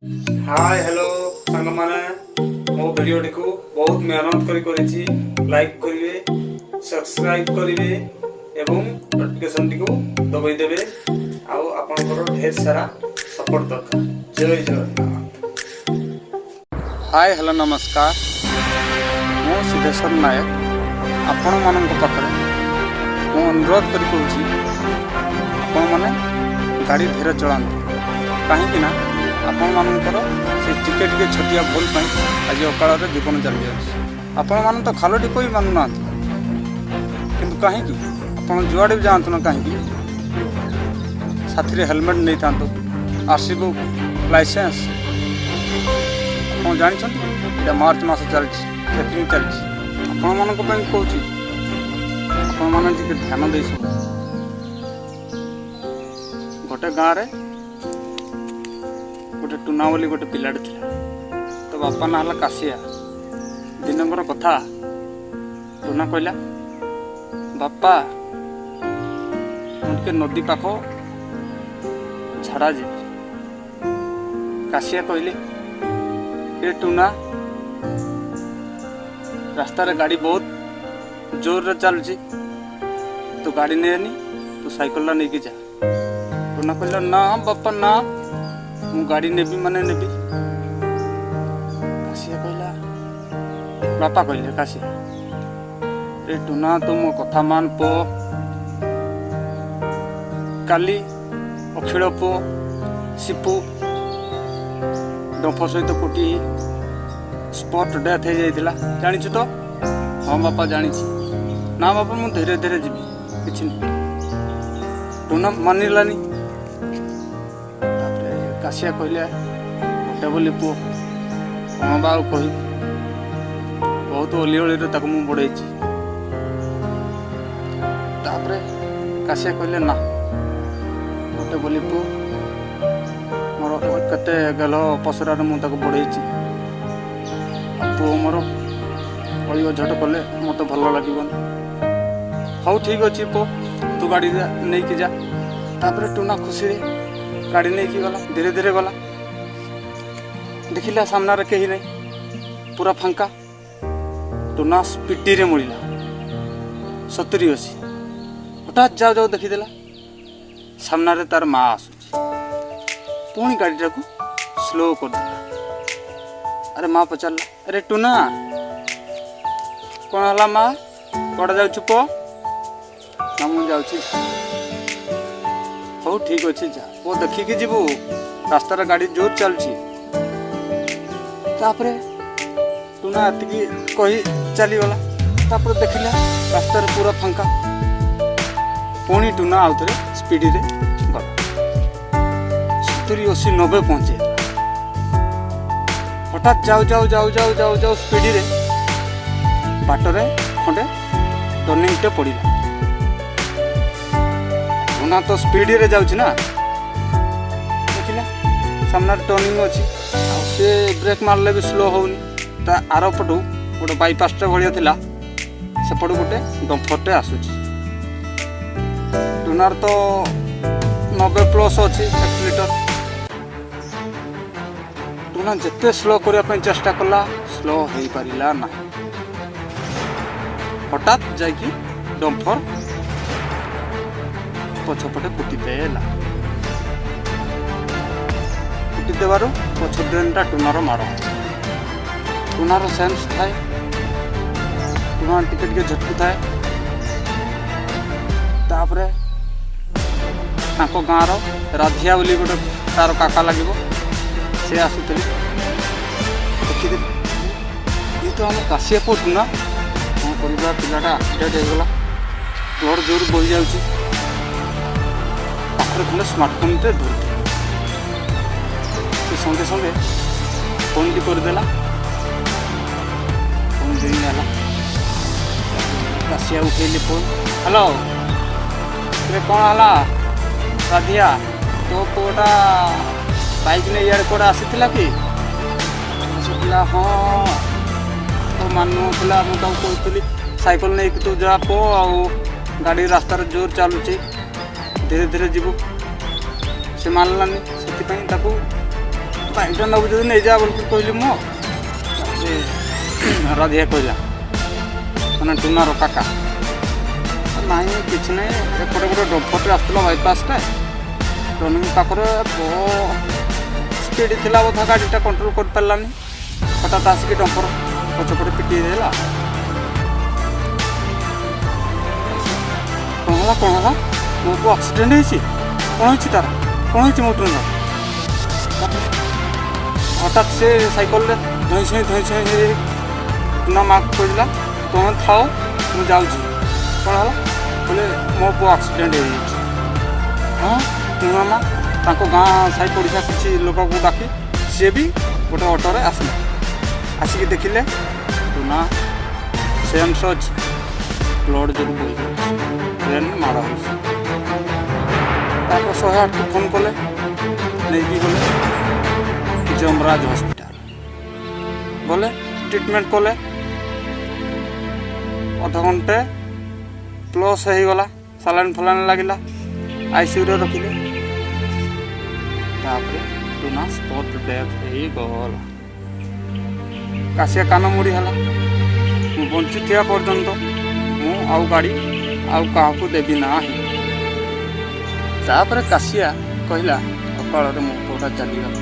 ହାଏ, hello ସାଙ୍ଗମାନେ, ମୋ ଭିଡ଼ିଓଟିକୁ ବହୁତ ମେହନତ କରି କରିଛି। ଲାଇକ୍ କରିବେ, ସବସ୍କ୍ରାଇବ୍ କରିବେ ଏବଂ ନୋଟିଫିକେସନଟିକୁ ଦବାଇ ଦେବେ। ଆଉ ଆପଣଙ୍କର ଢେର ସାରା ସପୋର୍ଟ ଦରକାର। ଜୟ ଜଗନ୍ନାଥ। ହାଏ, ହ୍ୟାଲୋ, ନମସ୍କାର। ମୁଁ ସିଦ୍ଧେଶ୍ୱର ନାୟକ। ଆପଣମାନଙ୍କ ପାଖରେ ମୁଁ ଅନୁରୋଧ କରି କହୁଛି, ଆପଣମାନେ ଗାଡ଼ି ଧୀରେ ଚଳାନ୍ତୁ। କାହିଁକି ନା ଆପଣମାନଙ୍କର ସେ ଟିକେ ଟିକେ ଛୋଟିଆ ଭୁଲ ପାଇଁ ଆଜି ଅକାଳରେ ଜୀବନ ଚାଲିଯାଉଛି। ଆପଣମାନେ ତ ଖାଲ ଢିପ ବି ମାନୁନାହାନ୍ତି। କିନ୍ତୁ କାହିଁକି? ଆପଣ ଯୁଆଡ଼େ ବି ଯାଆନ୍ତୁ ନା କାହିଁକି, ସାଥିରେ ହେଲମେଟ୍ ନେଇଥାନ୍ତୁ, ଆର୍ ସି ବୁକ୍, ଲାଇସେନ୍ସ। ଆପଣ ଜାଣିଛନ୍ତି, ଏଇଟା ମାର୍ଚ୍ଚ ମାସ ଚାଲିଛି, ଚେକିଂ ଚାଲିଛି। ଆପଣମାନଙ୍କ ପାଇଁ କହୁଛି, ଆପଣମାନେ ଟିକେ ଧ୍ୟାନ ଦେଇ ଶୁଣନ୍ତୁ। ଗୋଟେ ଗାଁରେ ଗୋଟେ ଟୁନା ବୋଲି ଗୋଟେ ପିଲାଟେ ଥିଲା। ତ ବାପା ନାଁ ହେଲା କାଶିଆ। ଦିନକର କଥା, ଟୁନା କହିଲା, "ବାପା, ମୁଁ ଟିକେ ନଦୀ ପାଖ ଝାଡ଼ା ଯିବି।" କାଶିଆ କହିଲେ, "ଏ ଟୁନା, ରାସ୍ତାରେ ଗାଡ଼ି ବହୁତ ଜୋରରେ ଚାଲୁଛି, ତୁ ଗାଡ଼ି ନେନି, ତୁ ସାଇକେଲଟା ନେଇକି ଯା।" ଟୁନା କହିଲା, "ନା ବାପା ନା, ମୁଁ ଗାଡ଼ି ନେବି ମାନେ ନେବି।" କାଶିଆ କହିଲା, ବାପା କହିଲେ କାଶିଆ, "ରେ ଟୁନା, ତୁ ମୋ କଥା ମାନ ପୁଅ। କାଲି ଅଖିଳ ପୁଅ ସିପୁ ଡମ୍ଫର ସହିତ କୁଟି ସ୍ପଟ୍ ଡେଥ୍ ହେଇଯାଇଥିଲା, ଜାଣିଛୁ ତ?" "ହଁ ବାପା, ଜାଣିଛି।" "ନା ବାପା, ମୁଁ ଧୀରେ ଧୀରେ ଯିବି, କିଛି ନାହିଁ।" ଟୁନା ମାନିଲାନି। ତାପରେ କାଶିଆ କହିଲେ, "ଗୋଟେ ବୋଲି ପୁଅ, କ'ଣ ବା ଆଉ କହିବି? ବହୁତ ଅଲି ଅଳିରେ ତାକୁ ମୁଁ ବଢ଼େଇଛି।" ତାପରେ କାଶିଆ କହିଲେ, "ନା, ଗୋଟେ ବୋଲି ପୁଅ ମୋର, କେତେ ଗେଲ ପସରାରେ ମୁଁ ତାକୁ ବଢ଼େଇଛି। ଆଉ ପୁଅ ମୋର ଅଳି ଅଝଟ କଲେ ମୋତେ ଭଲ ଲାଗିବନି। ହଉ, ଠିକ୍ ଅଛି ପୁଅ, ତୁ ଗାଡ଼ି ନେଇକି ଯା।" ତାପରେ ଟୁନା ଖୁସିରେ ଗାଡ଼ି ନେଇକି ଗଲା। ଧୀରେ ଧୀରେ ଗଲା, ଦେଖିଲା ସାମ୍ନାରେ କେହି ନାହିଁ, ପୁରା ଫାଙ୍କା। ଟୁନା ସ୍ପିଡ଼ିରେ ମୋଡ଼ିଲା 70-80। ହଠାତ୍ ଯାଉ ଯାଉ ଦେଖିଦେଲା ସାମ୍ନାରେ ତାର ମା ଆସୁଛି। ପୁଣି ଗାଡ଼ିଟାକୁ ସ୍ଲୋ କରିଦେଲା। ଆରେ, ମା ପଚାରିଲା, "ଆରେ ଟୁନା, କ'ଣ ହେଲା ମା? କୁଆଡ଼େ ଯାଉଛୁ ପୁଅ?" "ନା, ମୁଁ ଯାଉଛି।" "ହଉ, ଠିକ୍ ଅଛି, ଯା ପୁଅ, ଦେଖିକି ଯିବୁ, ରାସ୍ତାରେ ଗାଡ଼ି ଜୋର ଚାଲୁଛି।" ତାପରେ ଟୁନା ଏତିକି କହି ଚାଲିଗଲା। ତାପରେ ଦେଖିଲା ରାସ୍ତାରେ ପୁରା ଫାଙ୍କା। ପୁଣି ଟୁନା ଆଉଥରେ ସ୍ପିଡ଼ିରେ ଗଲା। 70-80, 90 ପହଞ୍ଚିଗଲା। ହଠାତ୍ ଯାଉ ଯାଉ ଯାଉ ଯାଉ ଯାଉ ଯାଉ ସ୍ପିଡ଼ିରେ ବାଟରେ ଖଣ୍ଡେ ଟର୍ଣ୍ଣିଂଟେ ପଡ଼ିଲା। ଟୁନା ତ ସ୍ପିଡ଼ିରେ ଯାଉଛି ନା, ଦେଖିଲା ସାମ୍ନାରେ ଟର୍ଣ୍ଣିଂ ଅଛି ଆଉ ସେ ବ୍ରେକ୍ ମାରିଲେ ବି ସ୍ଲୋ ହେଉନି। ତା ଆରପଟୁ ଗୋଟେ ବାଇପାସଟା ଭଳିଆ ଥିଲା, ସେପଟୁ ଗୋଟେ ଡମ୍ଫରଟେ ଆସୁଛି। ଟୁନାର ତ 90 ପ୍ଲସ୍ ଅଛି ଆକ୍ସିଲେଟର। ଟୁନା ଯେତେ ସ୍ଲୋ କରିବା ପାଇଁ ଚେଷ୍ଟା କଲା, ସ୍ଲୋ ହେଇପାରିଲା ନାହିଁ। ହଠାତ୍ ଯାଇକି ଡମ୍ଫର ପଛପଟେ କୁଟି ଦେଲା। କୁଟି ଦେବାରୁ ପଛ ଡ୍ରେନ୍ଟା ଟୁନାର ମାଡ଼। ଟୁନାର ସେନ୍ସ ଥାଏ, ଟୁନା ଟିକେ ଟିକେ ଝଟକୁଥାଏ। ତାପରେ ତାଙ୍କ ଗାଁର ରାଧିଆ ବୋଲି ଗୋଟେ ତାର କାକା ଲାଗିବ, ସେ ଆସୁଥିଲେ। ଦେଖିଦେଲେ, ଇଏ ତ ଆମ କାଶିଆ ପୁଅ ଟୁନା। କ'ଣ କରିବା? ପିଲାଟା ଆକ୍ସିଡେଣ୍ଟ ହେଇଗଲା, ବ୍ଲଡ଼ ଜୋର ବହିଯାଉଛି। ପାଖରେ ଖଣ୍ଡେ ସ୍ମାର୍ଟଫୋନ୍ଟେ ଧରିଥିଲେ। ସେ ସଙ୍ଗେ ସଙ୍ଗେ ଫୋନ୍ଟି କରିଦେଲା। ଫୋନ୍ ରିଙ୍ଗ ହେଲା। କାଶିଆ ଉଠେଇଲି ଫୋନ୍। "ହ୍ୟାଲୋ, ଏବେ କ'ଣ ହେଲା ରାଧିଆ? ତୋ ପୁଅଟା ବାଇକ୍ ନେଇ ଇଆଡ଼େ କୁଆଡ଼େ ଆସିଥିଲା କି?" ସେ କହିଲା, "ହଁ, ତ ମାନୁନଥିଲା। ମୁଁ ତାକୁ କହୁଥିଲି ସାଇକେଲ ନେଇକି ତୁ ଯା ପୁଅ, ଆଉ ଗାଡ଼ି ରାସ୍ତାରେ ଜୋର ଚାଲୁଛି, ଧୀରେ ଧୀରେ ଯିବୁ। ସେ ମାନିଲାନି, ସେଥିପାଇଁ ତାକୁ ବାଇକ୍ଟା ନେବୁ ଯଦି ନେଇଯା ବୋଲିକି କହିଲି ମୁଁ। ତାପରେ ରାଧିଆ କହିଲା, ମାନେ ଟୁନାର କାକା, ନାଇଁ କିଛି ନାହିଁ, ଏପଟେ ଗୋଟେ ଡମ୍ଫରଟେ ଆସୁଥିଲା ବାଇପାସରେ, ଟର୍ଣ୍ଣିଂ ପାଖରେ ସ୍ପିଡ଼ ଥିଲା ବୋଧେ, ଗାଡ଼ିଟା କଣ୍ଟ୍ରୋଲ କରିପାରିଲାନି, ହଠାତ୍ ଆସିକି ଡମ୍ଫର ପଛପଟେ ପିଟି ହେଇଦେଲା। କ'ଣ ହେଲା, କ'ଣ ହେଲା? ମୋ ପୁଅ ଆକ୍ସିଡେଣ୍ଟ ହେଇଛି? କ'ଣ ହେଇଛି ତାର? କ'ଣ ହେଇଛି ମୋ ଟୁନାର? ତାପରେ ହଠାତ୍ ସେ ସାଇକେଲରେ ଧଇଁ ସଇଁ ଧଇଁ ସଇଁ ହେଇ ଟୁନା ମାଆକୁ କହିଲା, ତୁମେ ଥାଅ, ମୁଁ ଯାଉଛି। କ'ଣ ହେଲା? ବୋଲେ ମୋ ପୁଅ ଆକ୍ସିଡେଣ୍ଟ ହେଇଯାଇଛି। ହଁ, ଟୁନା ମା ତାଙ୍କ ଗାଁ ସାହି ପଡ଼ିଶା କିଛି ଲୋକକୁ ଡାକି ସିଏ ବି ଗୋଟେ ଅଟୋରେ ଆସିଲେ। ଆସିକି ଦେଖିଲେ ଟୁନା ସେନ୍ସ ଅଛି, ବ୍ଲଡ଼ ଯୋଗୁଁ ବୋହିଯାଉଛି, ବ୍ରେନ୍ ମାଡ଼ ହେଇଛି। ତାପରେ 108କୁ ଫୋନ୍ କଲେ, ନେଇକି ଗଲେ ଯମରାଜ ହସ୍ପିଟାଲ। ଗଲେ, ଟ୍ରିଟମେଣ୍ଟ କଲେ, ଅଧଘଣ୍ଟେ ପ୍ଲସ୍ ହେଇଗଲା, ସାଲାଇନ୍ ଫାଲାଇନ୍ ଲାଗିଲା, ଆଇସିୟୁରେ ରଖିଲେ। ତାପରେ ଟୁନା ସ୍ପଟ୍ ଡେଥ୍ ହେଇଗଲା। କାଶିଆ କାନ ମୋଡ଼ି ହେଲା, ମୁଁ ବଞ୍ଚୁଥିବା ପର୍ଯ୍ୟନ୍ତ ମୁଁ ଆଉ ଗାଡ଼ି ଆଉ କାହାକୁ ଦେବି ନାହିଁ। ତାପରେ କାଶିଆ କହିଲା, ଅକାଳରେ ମୋ ପୁଅଟା ଚାଲିଗଲା।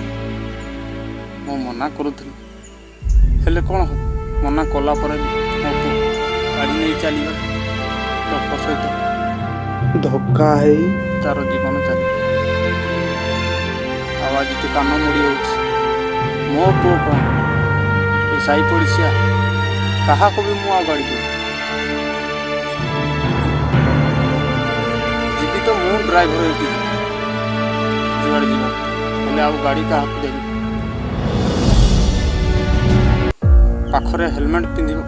ମୁଁ ମନା କରୁଥିଲି, ହେଲେ କ'ଣ ହବ? ମନା କଲା ପରେ ବି ମୋ ପୁଅ ଗାଡ଼ି ନେଇ ଚାଲିଗଲା, ଡମ୍ଫର ସହିତ ଧକ୍କା ହେଇ ତାର ଜୀବନ ଚାଲିଗଲା। ଆଉ ଆଜିଠୁ କାନ ମୋଡ଼ି ହେଉଛି, ମୋ ପୁଅ କ'ଣ, ଏ ସାହି ପଡ଼ିଶା କାହାକୁ ବି ମୁଁ ଆଉ ଗାଡ଼ି ଦେବି। ଯିବି ତ ମୁଁ ଡ୍ରାଇଭର ହେଇକି ଯିବି ଯୁଆଡ଼େ ଯିବା, ହେଲେ ଆଉ ଗାଡ଼ି କାହାକୁ ଦେବି। ପାଖରେ ହେଲମେଟ୍ ପିନ୍ଧିବ,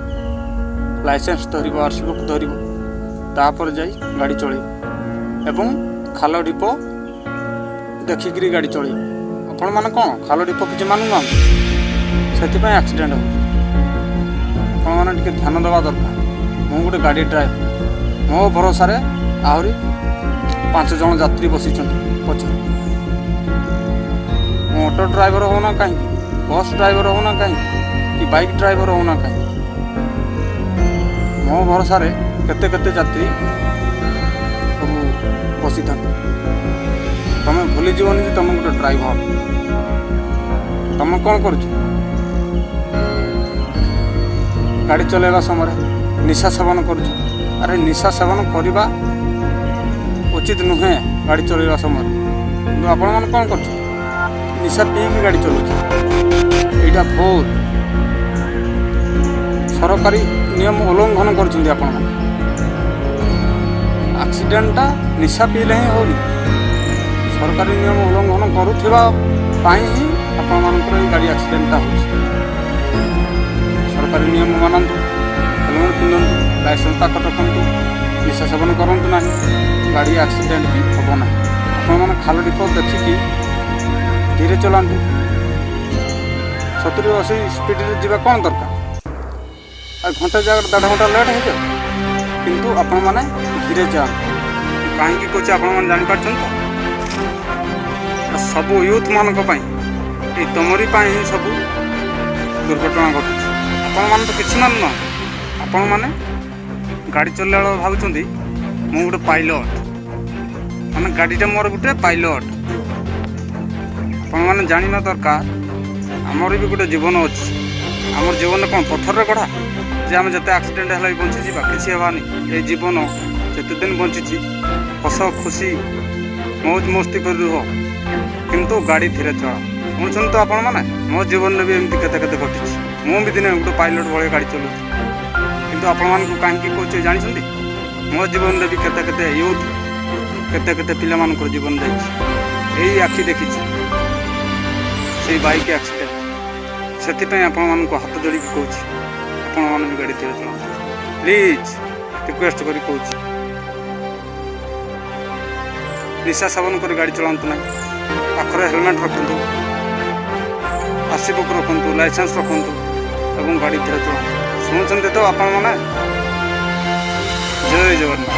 ଲାଇସେନ୍ସ ଧରିବ, ଆର୍ ସି ବୁକ୍ ଧରିବ, ତାପରେ ଯାଇ ଗାଡ଼ି ଚଳେଇବ ଏବଂ ଖାଲ ଢିପ ଦେଖିକିରି ଗାଡ଼ି ଚଳେଇବ। ଆପଣମାନେ କ'ଣ ଖାଲ ଢିପ କିଛି ମାନୁନାହାନ୍ତି, ସେଥିପାଇଁ ଆକ୍ସିଡେଣ୍ଟ ହେଉଛି। ଆପଣମାନେ ଟିକେ ଧ୍ୟାନ ଦେବା ଦରକାର। ମୁଁ ଗୋଟେ ଗାଡ଼ି ଡ୍ରାଇଭର, ମୋ ଭରସାରେ ଆହୁରି 5 ଜଣ ଯାତ୍ରୀ ବସିଛନ୍ତି ପଛରେ। ମୁଁ ଅଟୋ ଡ୍ରାଇଭର ହେଉନା କାହିଁକି, ବସ୍ ଡ୍ରାଇଭର ହେଉନା କାହିଁକି କି ବାଇକ୍ ଡ୍ରାଇଭର ହେଉନା କାହିଁକି, ମୋ ଭରସାରେ କେତେ କେତେ ଯାତ୍ରୀ ସବୁ ବସିଥାନ୍ତି। ତମେ ଭୁଲିଯିବନି ଯେ ତମେ ଗୋଟେ ଡ୍ରାଇଭର। ତମେ କ'ଣ କରୁଛ? ଗାଡ଼ି ଚଲାଇବା ସମୟରେ ନିଶା ସେବନ କରୁଛ। ଆରେ, ନିଶା ସେବନ କରିବା ଉଚିତ ନୁହେଁ ଗାଡ଼ି ଚଲାଇବା ସମୟରେ, କିନ୍ତୁ ଆପଣମାନେ କ'ଣ କରୁଛ? ନିଶା ପିଇକି ଗାଡ଼ି ଚଲାଉଛ। ଏଇଟା ଭୁଲ। ସରକାରୀ ନିୟମ ଉଲ୍ଲଂଘନ କରୁଛନ୍ତି ଆପଣମାନେ। ଆକ୍ସିଡେଣ୍ଟଟା ନିଶା ପିଇଲେ ହିଁ ହେଉନି, ସରକାରୀ ନିୟମ ଉଲ୍ଲଂଘନ କରୁଥିବା ପାଇଁ ହିଁ ଆପଣମାନଙ୍କର ଏଇ ଗାଡ଼ି ଆକ୍ସିଡେଣ୍ଟଟା ହେଉଛି। ସରକାରୀ ନିୟମ ମାନନ୍ତୁ, ହେଲମେଟ୍ ପିନ୍ଧନ୍ତୁ, ଲାଇସେନ୍ସ ପାଖରେ ରଖନ୍ତୁ, ନିଶା ସେବନ କରନ୍ତୁ ନାହିଁ, ଗାଡ଼ି ଆକ୍ସିଡେଣ୍ଟ ବି ହେବ ନାହିଁ। ଆପଣମାନେ ଖାଲ ଢିପ ଦେଖିକି ଧୀରେ ଚଲାନ୍ତୁ। 70-80 ସ୍ପିଡ଼ରେ ଯିବା କ'ଣ ଦରକାର? ଆଉ ଘଣ୍ଟା ଜାଗାରେ ଦେଢ଼ ଘଣ୍ଟା ଲେଟ୍ ହେଇଯାଉ, କିନ୍ତୁ ଆପଣମାନେ ଧୀରେ ଯାଆନ୍ତୁ। କାହିଁକି କହୁଛି ଆପଣମାନେ ଜାଣିପାରୁଛନ୍ତି ତ? ଏଟା ସବୁ ୟୁଥ୍ମାନଙ୍କ ପାଇଁ, ଏଇ ତମରି ପାଇଁ ହିଁ ସବୁ ଦୁର୍ଘଟଣା ଘଟୁଛି। ଆପଣମାନେ ତ କିଛି ମାନୁନାହାନ୍ତି। ଆପଣମାନେ ଗାଡ଼ି ଚଲେଇଲା ବେଳେ ଭାବୁଛନ୍ତି ମୁଁ ଗୋଟେ ପାଇଲଟ୍, ମାନେ ଗାଡ଼ିଟା ମୋର ଗୋଟେ ପାଇଲଟ୍। ଆପଣମାନେ ଜାଣିବା ଦରକାର, ଆମର ବି ଗୋଟେ ଜୀବନ ଅଛି। ଆମର ଜୀବନ କ'ଣ ପଥରରେ ଗଢ଼ା ଯେ ଆମେ ଯେତେ ଆକ୍ସିଡେଣ୍ଟ ହେଲେ ବି ବଞ୍ଚିଯିବା? କିଛି ହେବାନି। ଏଇ ଜୀବନ ଯେତେ ଦିନ ବଞ୍ଚିଛି, ହସ ଖୁସି ମୌଜ ମସ୍ତି କରି ରୁହ, କିନ୍ତୁ ଗାଡ଼ି ଧୀରେ ଚଳା। ଶୁଣୁଛନ୍ତି ତ ଆପଣମାନେ? ମୋ ଜୀବନରେ ବି ଏମିତି କେତେ କେତେ ଘଟିଛି। ମୁଁ ବି ଦିନେ ଗୋଟେ ପାଇଲଟ୍ ଭଳିଆ ଗାଡ଼ି ଚଲାଉଥିଲି। କିନ୍ତୁ ଆପଣମାନଙ୍କୁ କାହିଁକି କହୁଛି ଜାଣିଛନ୍ତି? ମୋ ଜୀବନରେ ବି କେତେ କେତେ ୟୁଥ୍, କେତେ କେତେ ପିଲାମାନଙ୍କର ଜୀବନ ଯାଇଛି। ଏଇ ଆଖି ଦେଖିଛି ସେଇ ବାଇକ୍ ଆକ୍ସିଡେଣ୍ଟ। ସେଥିପାଇଁ ଆପଣମାନଙ୍କୁ ହାତ ଯୋଡ଼ିକି କହୁଛି, ଆପଣମାନେ ବି ଗାଡ଼ି ଧୀରେ ଚଳାନ୍ତୁ। ପ୍ଲିଜ୍ ରିକ୍ୱେଷ୍ଟ କରି କହୁଛି, ନିଶା ସେବନ କରି ଗାଡ଼ି ଚଳାନ୍ତୁ ନାହିଁ। ପାଖରେ ହେଲମେଟ୍ ରଖନ୍ତୁ, ଆର୍ ସି ବୁକ୍ ରଖନ୍ତୁ, ଲାଇସେନ୍ସ ରଖନ୍ତୁ ଏବଂ ଗାଡ଼ି ଧୀରେ ଚଳାନ୍ତୁ। ଶୁଣୁଛନ୍ତି ତ ଆପଣମାନେ? ଜୟ ଜଗନ୍ନାଥ।